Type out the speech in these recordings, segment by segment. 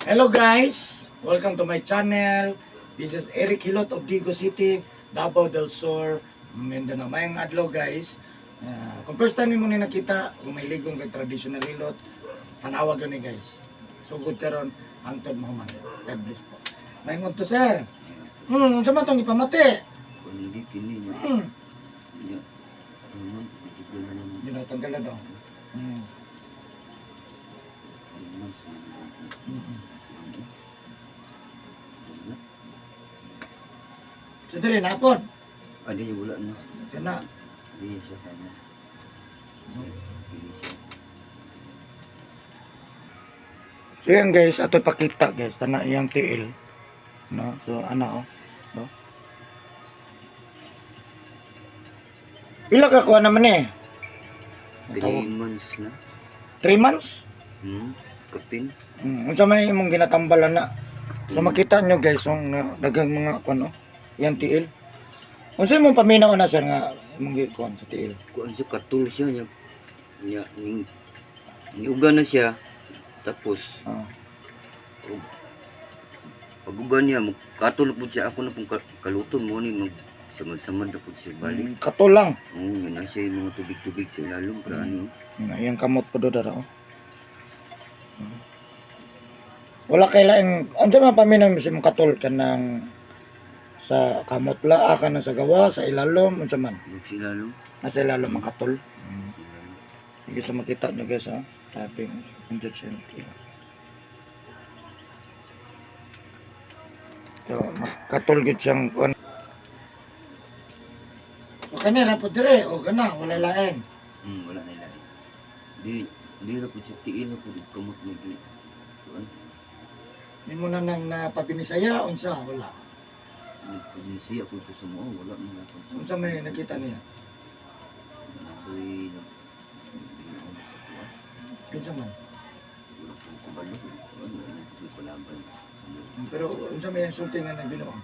Hello guys! Welcome to my channel. This is Eric Hilot of Digo City, Davao del Sur, Mindanao. Mayang adlaw, guys. Kung first time mo ni nakita, kung may ligong kay traditional hilot, tanawa gyud ni, guys. Sugod karon hangtod mahuman. God bless po. Mayang to, sir. Unsa man tong ipamati? Kung hindi kini niya. Niya. Ano, itignan na naman. Ginatanggal na daw. Ano man sa Wala. So diri napod. Ah, di, wala na. Kana. Di siya kanya. Kini siya. So yan guys, ato pakita guys, tana iyang tiil. No? So ana oh. No? Pila ka kuha naman eh? 3 months na. 3 months? Kapin. Unsa may imong ginatambalan na? So makita nyo guys, yung daghang mga kuan oh, iyang tiil. Unsa imong paminaw na, sir, nga imong gikuan sa tiil? Kuan siya, katul siya niya. Niya, ning, niuga na siya. Tapos, pag-uga niya, katulog po siya. Ako na pong kaluton mo ni mag samad-samad na po siya balik. Katol lang. Oo, yun na siya yung mga tubig-tubig sa ilalom. Pero ano, Nga, iyang kamot po do dara oh. Wala kay laing unsa man paminaw mo sa imong katol, kanang sa kamot la, kanang sa gawa, sa ilalom, unsa man? Magsilalom. Nasa ilalom ang katol. Sa ilalom. Sige, sa makita nyo guys oh. Tapping unsa siya. So, katol gyud siyang kuan. O kani ra po dire o kana wala lain. Wala na ilalim. Di, di ra po siya tiil na po kamot na di. Kuan, Nimo na nang napabinisaya unsa wala? Nagpabinsiya ko ito sa mga, wala na lang. Unsa may nakita niya? Nakoy, nag sa kuan. Kinsa man? Wala po kabalo. Kuan, wala na po palaban sa mga. Pero unsa may insulti nga nagbinuang?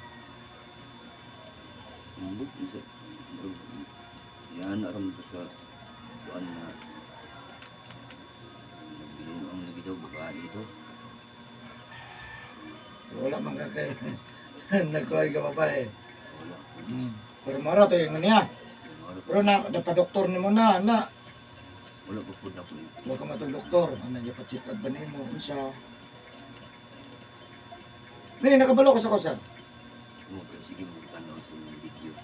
Ambot, isa. Yan, aram to sa kuan na nagbinuang lagi daw, babae daw. Wala man ka kay nagkuhan ka babae. Wala po. Pero mara to yung niya. Wala Pero na dapat doktor nimo na na. Wala pa po na po. Wa ka matug doktor, ana pa check up ba nimo unsa? May nakabalo ka sa kusan. Okay, sige mo tanaw sa mga video.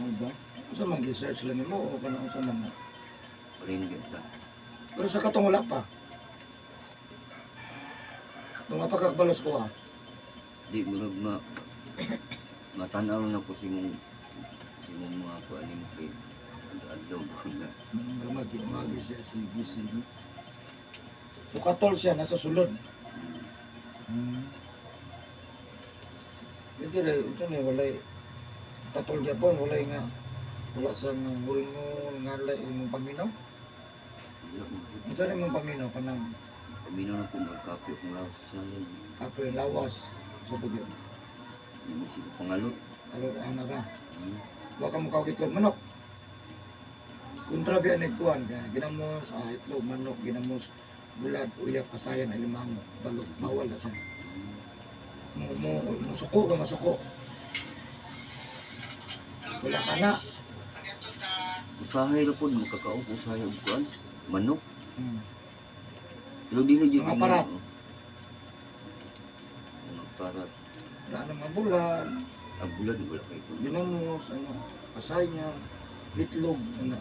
Ano ba? Unsa man gi-search lang nimo o kana unsa man na? Parin ta. Pero sa katong wala pa. Nung pa kakabalo sa kuha. Di murag ma matanaw na ko si mong mga kuan nimo kay adlaw ko na. Magi magi siya, sige sige. So katol siya nasa sulod. Hindi rin, unsa ni walay katol gyapon, walay nga wala sa nga ngulngul ngalay imong paminaw. Wala mo. Unsa ni imong paminaw kanang Paminaw na ko magkape akong lawas sa sayang. kapoy lawas sa pag yun. Yung si pangalot. Alo ana ra. Wa ka mukha itlog manok. Kontra biya ni kuan ka ginamos, itlog manok, ginamos, bulad, uyap, kasayan, alimango, balog, bawal na siya. Mo musuko ka masuko. Wala ka na. Usahay ra pod makakaon ko usahay og kuan manok. Pero dili jud Mga ingon, parat. oh. Mga parat. Wala na mga bulan, Ang bulad wala kay ko. ginamos, ano, kasayan, itlog, ano.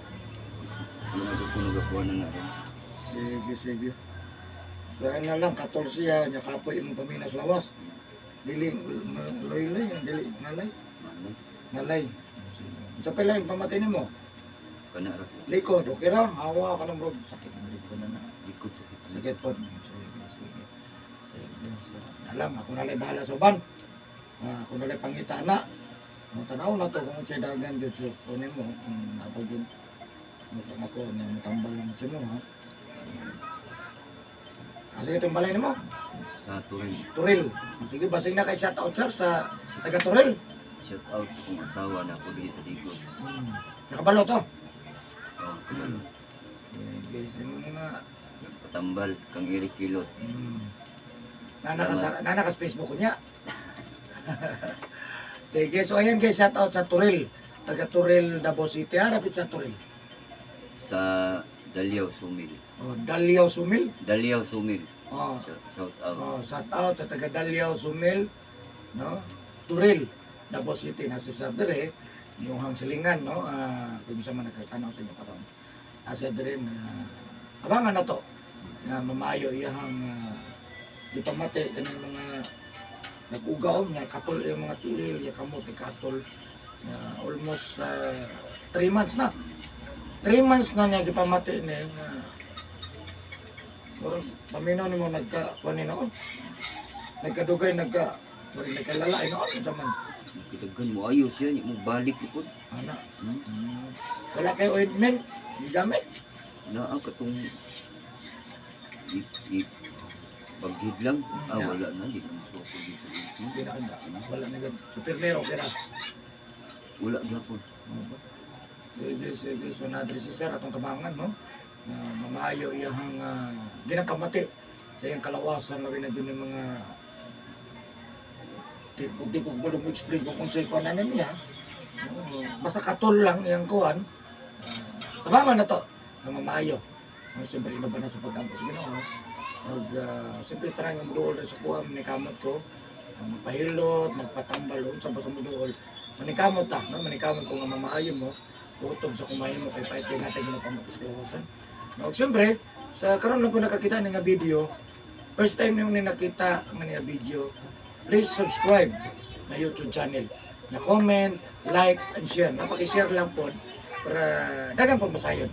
Ano nga ko nagakuha na na rin. Sige, sige. So, ayun na lang, katol siya, niya kapoy imong paminas lawas. Dili, loy-loy, dili, ngalay, Manay. ngalay. Sa pila yung pamatay nimo? Kana ra sa Likod, okay ra? Hawa ka ng bro. Sakit ng likod na na. likod sakit. Sakit po. Sige, sige. Sige, sige. Alam, ako na lang bahala sa uban. Ako na lang pangita na. Ang tanaw na to kung unsay dagan jud so kunin mo kung ako jud mukhang ako nga mutambal lang sa mo ha. Sige, itong balay nimo. Sa Turin. Turil. Sige, basing na kay shout out sir sa taga Turil. Shout out sa kong asawa na ako diri sa Digos. Nakabalo to. Oh, kabalo. Sige, sa imong mga Patambal kang Eric Kilot. Nana ka sa Facebook ko niya. Sige, so ayan guys, shout out sa Turil. Taga Turil, Davao City. Ah, rapid sa Turil. Sa Dalyaw Sumil. Oh, Dalyaw Sumil. Dalyaw Sumil. Oh, Shout out. oh, shout out sa taga Dalyaw Sumil, no? Turil, Davao City nasa sa dire yung hang silingan, no? Ah, kung isa man nakatanaw sa inyo karon. Asa dire na abangan na to nga mamayo iyahang gipamati kaning mga nag-ugaw na katol yung mga tiil ya kamot katol na almost 3 months na. 3 months na niya gipamati ni nga murag paminaw nimo nagka kuan ni noon. Nagkadugay nagka murag nagkalala ay noon unsa man Kitagan mo ayos yan, mo balik ko. ana. Hmm? Wala kay ointment gigamit. Naa katong i, i, paghid lang. Ah, Yeah. wala na di na masuko din sa inyo. Hindi na kanda. Wala na gud. So pirmero okay ra. Wala gyapon. Sige, sige. So, nadri si sir atong tabangan, no? Na mamayo iyang ginapamati sa iyang kalawasan, labi na dyan yung mga di ko balong explain kung unsay kuan na niya. Oo, basta katol lang iyang kuan. Tabangan na to na mamayo. No, siyempre, iba na sa pagkampo sa Ginoo. Mag, siyempre, try nga muduol rin sa kuha, manikamot ko. Magpahilot, magpatambal, unsa ba sa muduol. Manikamot ta, no? Manikamot ko nga mamaayo mo. Utob sa kumain mo kay pahit natin ginapamot sa kalawasan. No, ug siyempre, sa karon lang po nakakita ni nga video, first time nyo ni nakita ang nga video, please subscribe na YouTube channel. Na comment, like, and share. Napaki-share lang po para dagan po masayon.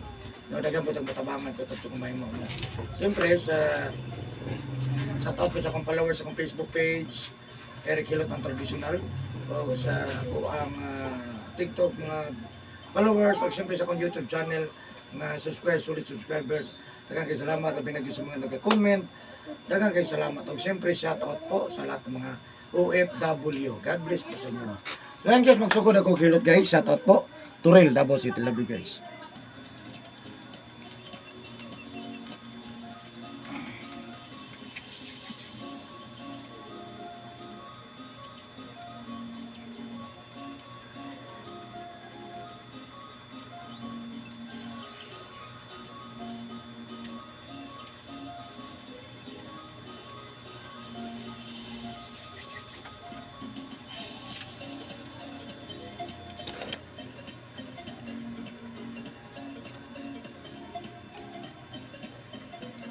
No, dagan po itong matabangan ko sa kumain mo. No. Siyempre, sa out ko sa akong followers sa akong Facebook page, Eric Hilot ang traditional, o sa ako ang TikTok mga followers, o siyempre sa akong YouTube channel nga subscribe, solid subscribers. Daghang kay salamat, labi na gyud sa mga nagka-comment. Daghang kay salamat. O siyempre, shout out po sa lahat ng mga OFW. God bless po sa inyo. So yan guys, magsugod ako kilot guys. Shout out po. Turil, Davao City. Love you guys.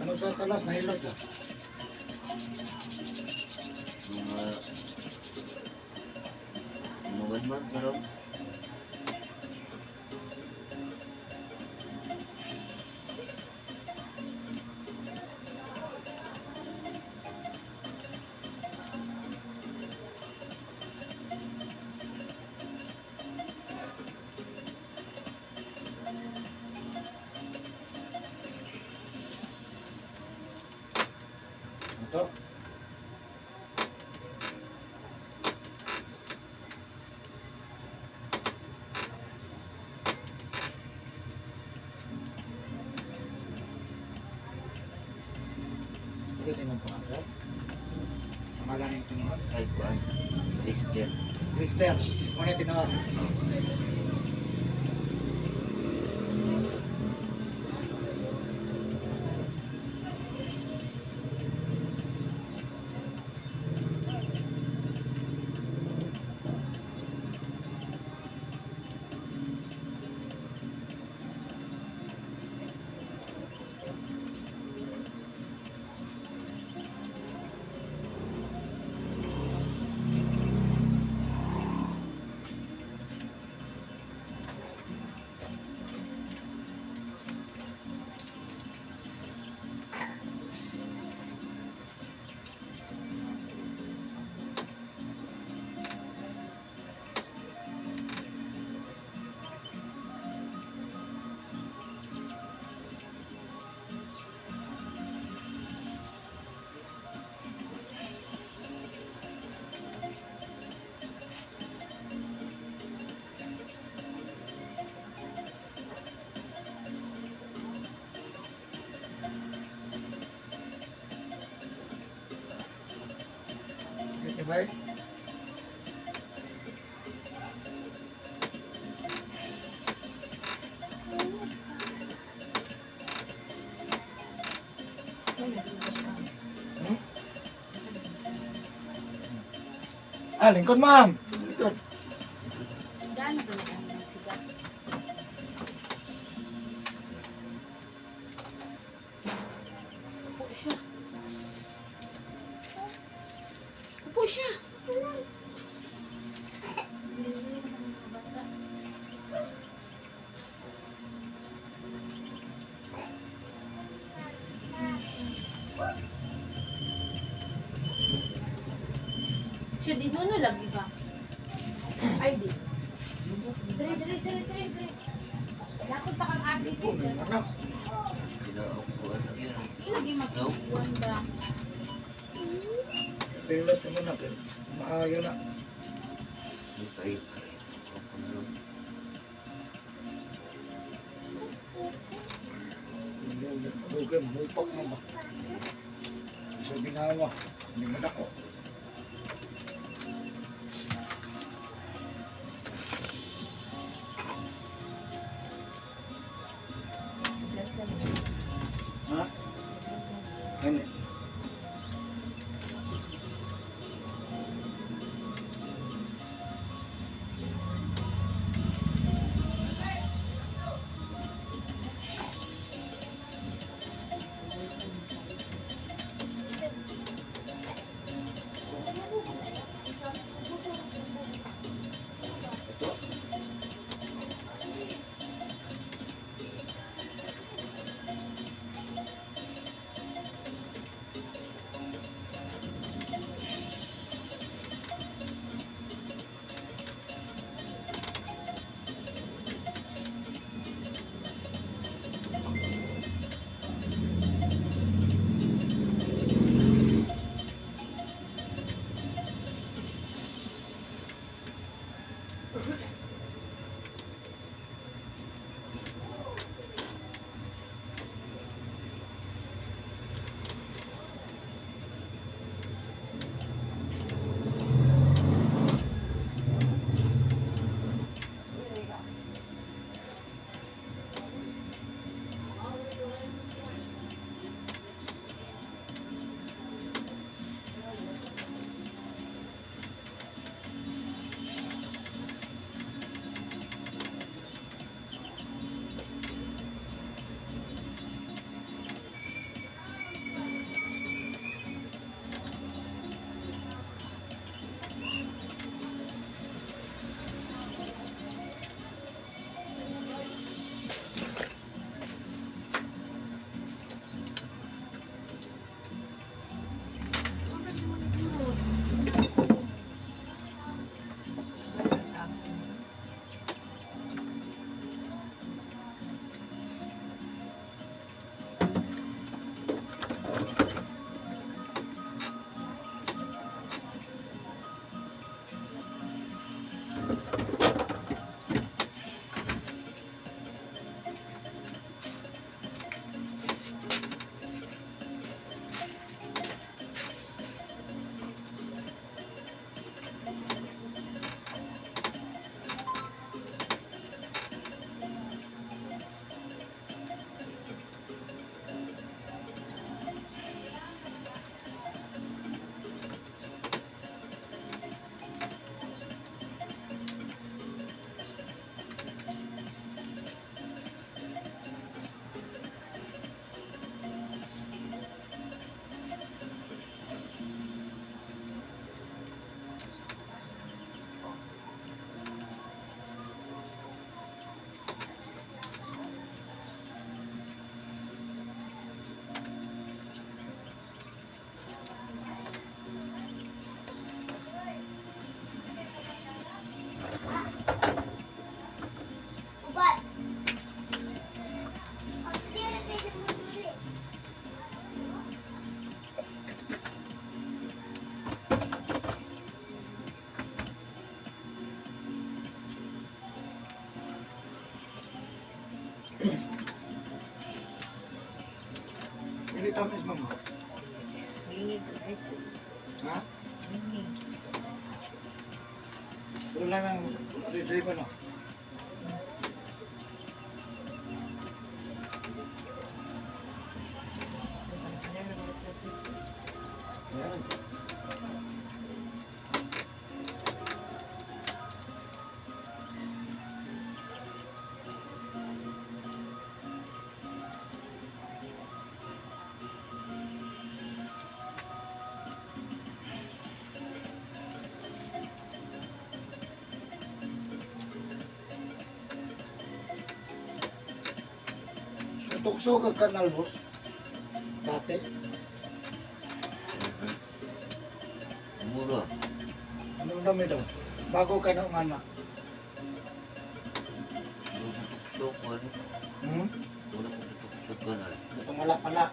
Ano sa kalas? Nahilot ka? Mga 1 month na raw. Ito. Sige, tingnan po nga, sir. Pangalan ng tinuod? Ay kuan. Lister. Lister. Muna tinuod. Di ba? Hmm? Ah, lingkod, ma'am. Lingkod. Gaano ba na ang siga? Upo siya. Upo siya. Siya di mo na lagi ba? Ay di. Dre, dre, dre, dre, dre. Dapat pa kang abi Po, may anak. Sila ako ano yan. Di lagi magkuhan ba? Pilot mo na kay maayo na. Ay, kay. Ako na lang. Okay, mupak na ba? So ginawa, hindi mo dako. Ha? Ano? Ito? Pili tamis, ma'am. Hingig, guys. Ha? Ningning. Pero lang ang diri ko no. Ayan. Tukso ka kanal, boss. Dati. Mura. Anong dami daw? Bago ka na umana. Wala ko tukso ko ano. Hmm? Wala ko tukso kanal. Butong wala pala.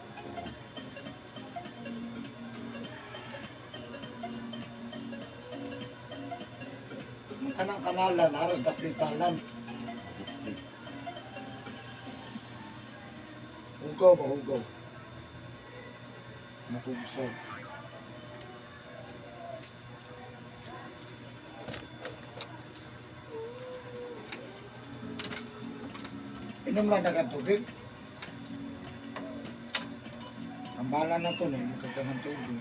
Ang kanang kanalan, aras daplitalan. Hugaw ba hugaw? Matugso. Inom lang na tubig. Ang bala na to na yung kagdangan tubig.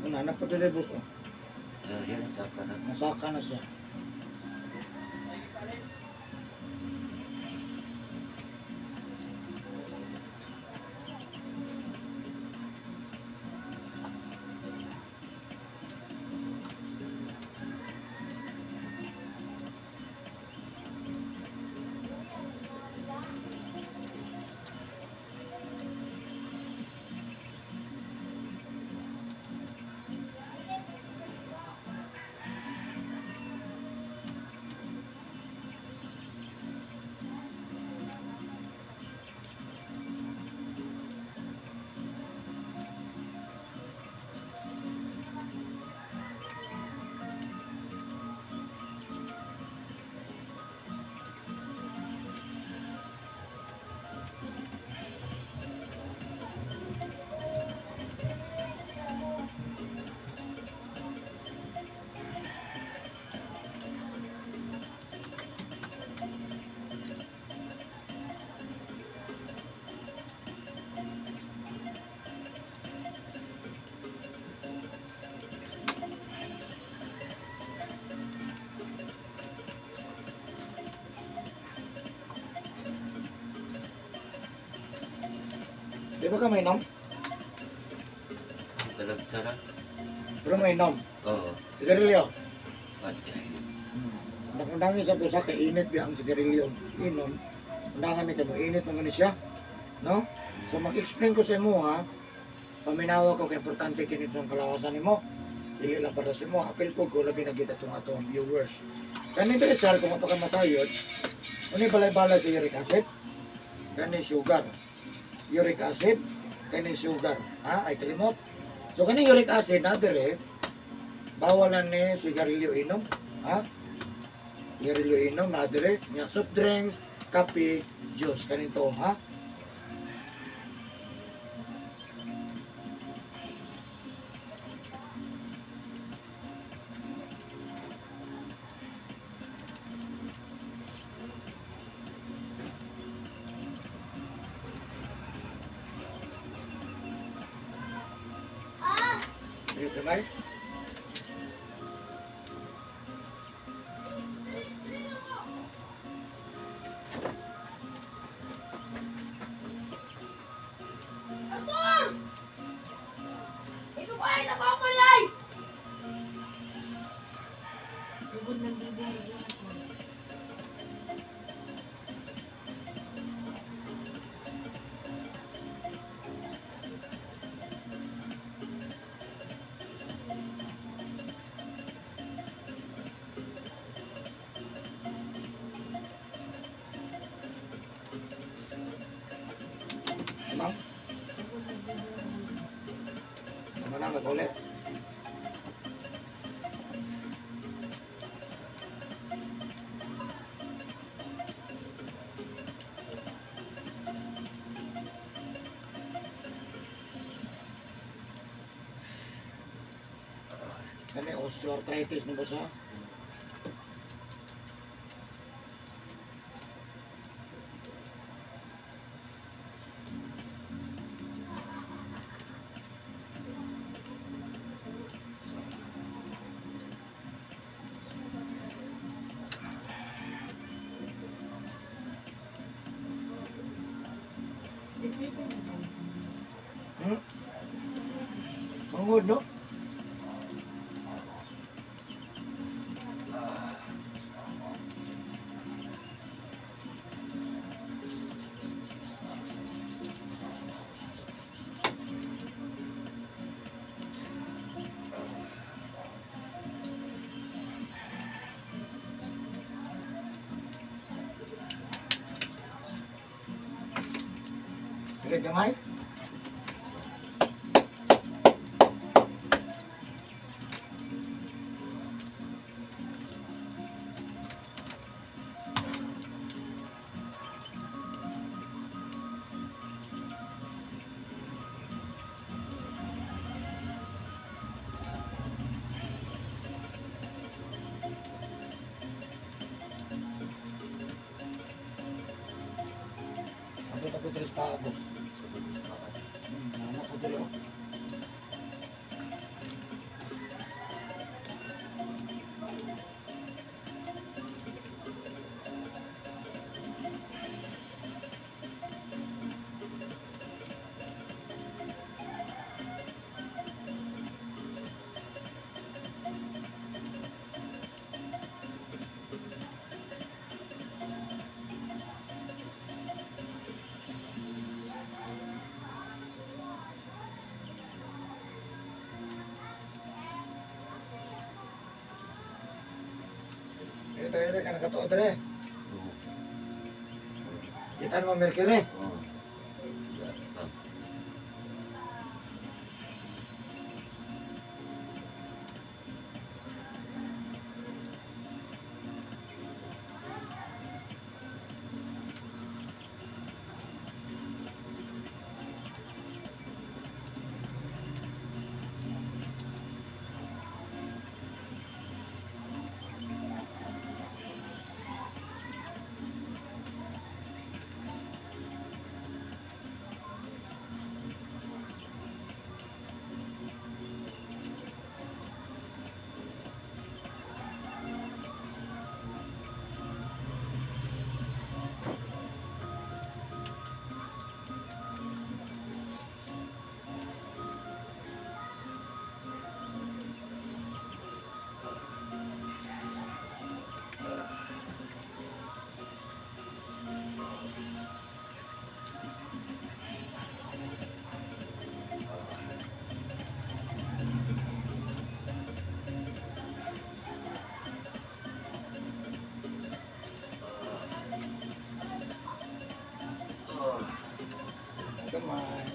Ano, hanap ko dili, boss. Oh. Yan sa kanal. Nasaka na siya. Di ba ka may inom? Talag sara. Pero may inom. Oo. Sigarilyo. Pati. Nakundangin sa busa kay init biya ang sigarilyo. Inom. Undangan ni kamo init man ni siya. No? So mag-explain ko sa imo ha. Paminawa ko kay importante kini sa kalawasan nimo. Dili lang para sa imo, apil po ko labi na kita tong atong viewers. Kani diri sir kung mapakamasayod, uni balay-balay sa uric acid, kani sugar. Uric acid, kani sugar. Ha, ay kalimot. So kani uric acid na dire bawal na ni sigarilyo inom, ha? Sigarilyo inom na dire, nya soft drinks, kape, juice kanin to, ha? Sige, kamay. Arthur! Ito ko ay napapalay! Sugod ng bibig ni Jonathan. Tamang? Sugod ng bibig. Tama na, mag-ulit. Kani osteoarthritis na boss ha. 67. Hmm? Mangod no? Dire gamay? Abot ako diri sa paa, boss. Anak ko diri oh. Eh, dere ka nakatuo dere. Oo. Kitan mo mercury. Oo. Ya, ah. Gamay.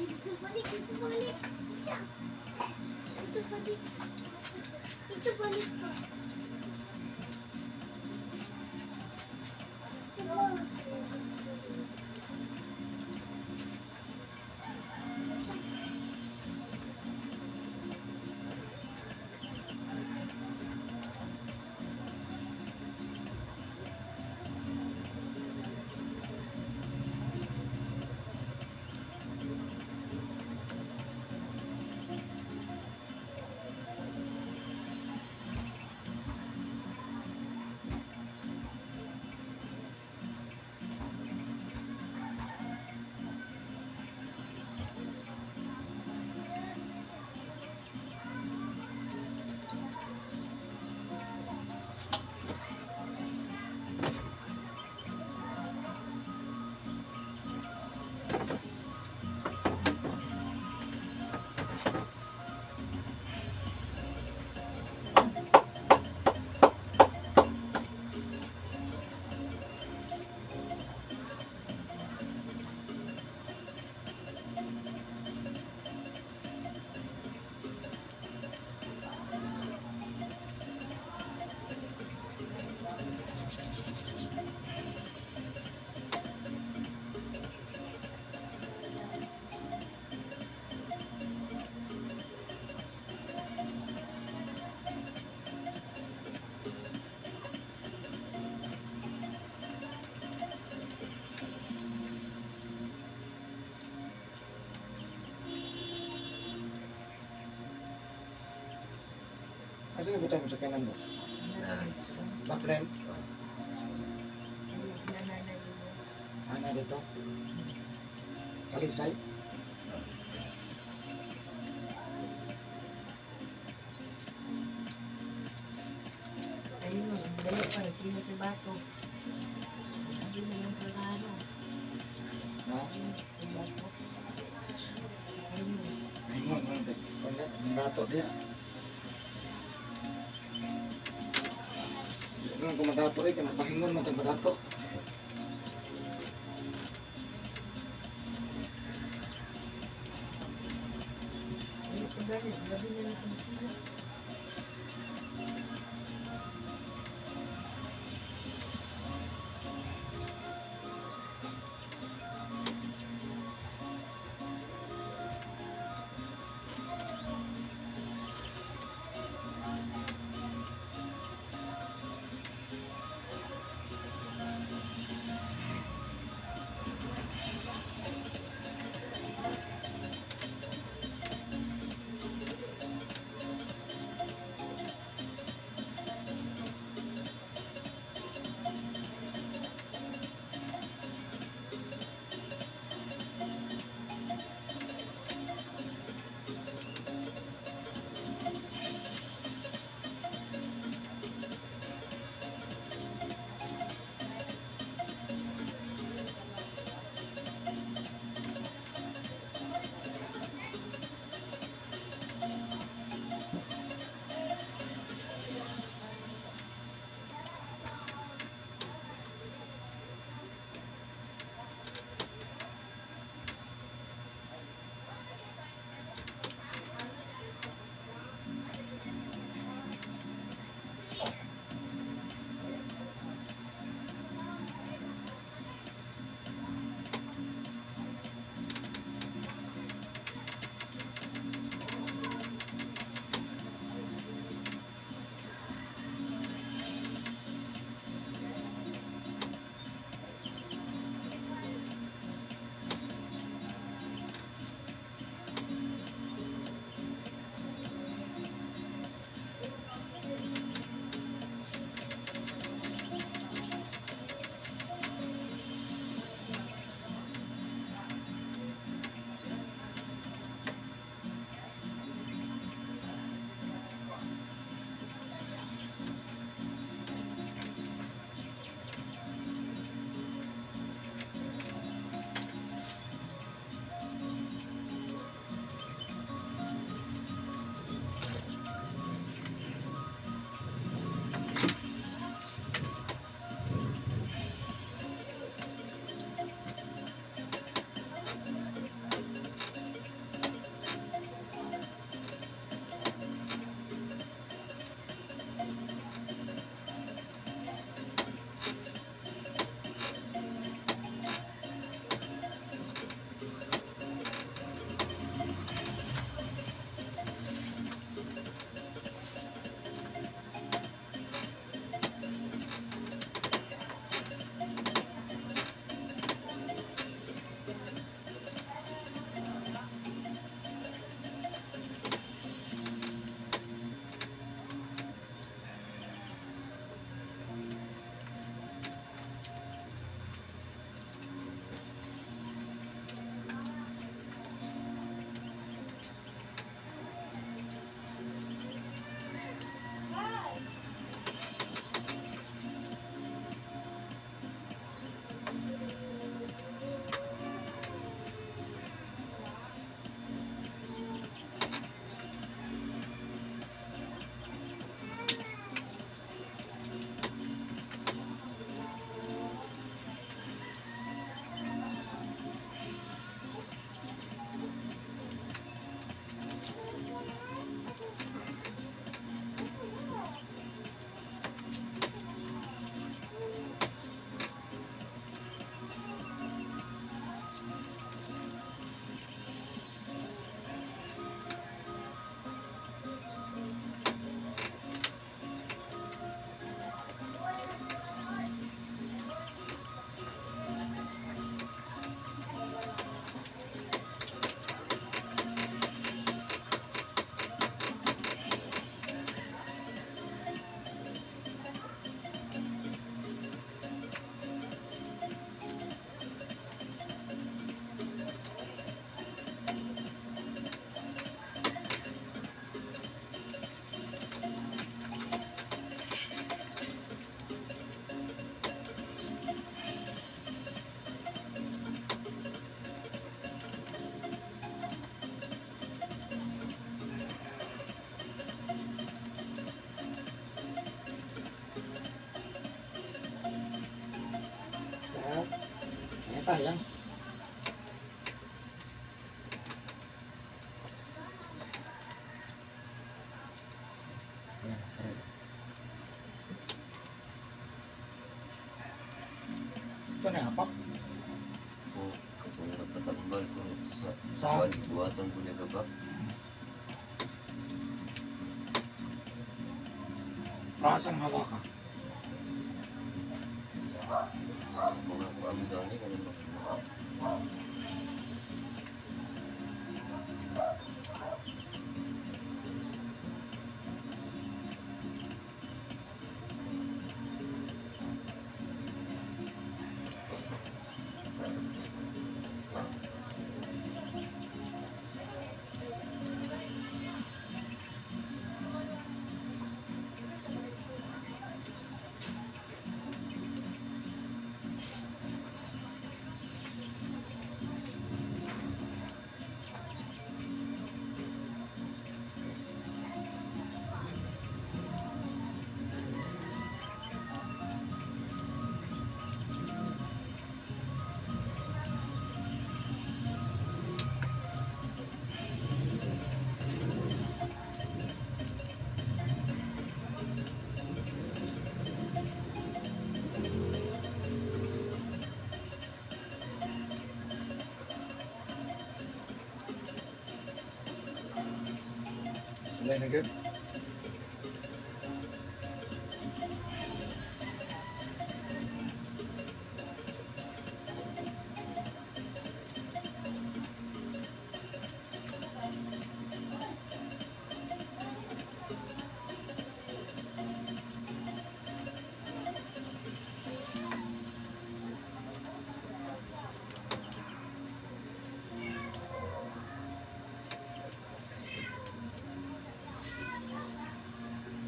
Dito balik, dito balik. Siya. Dito balik. Dito balik pa. Dito. Asa nga butang mo sa kanan mo? Na Backline? Ana dito. Talisay. Ayun, dali pa, sino si Bato? Hindi na yung plano. No? Si Bato. Ayun. Ingon man kay wala ang dato diya. Di man ko madato eh, kay mapahingon man tag madato. Ayun, kung gani, gabi na lang kung sino. Kaya. Ito na hapak. O katong nagpatambal ko sa Sa? kuan, buhatan ko niya ba? Rasang hawaka. Mga kuan gani kanang mga Sulay na gyud.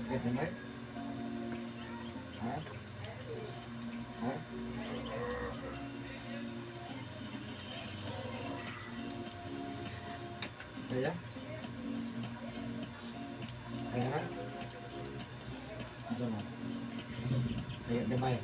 Okay, gamay. Ha? Ha? Kaya? Kaya na? Ito na. Sige, gamay.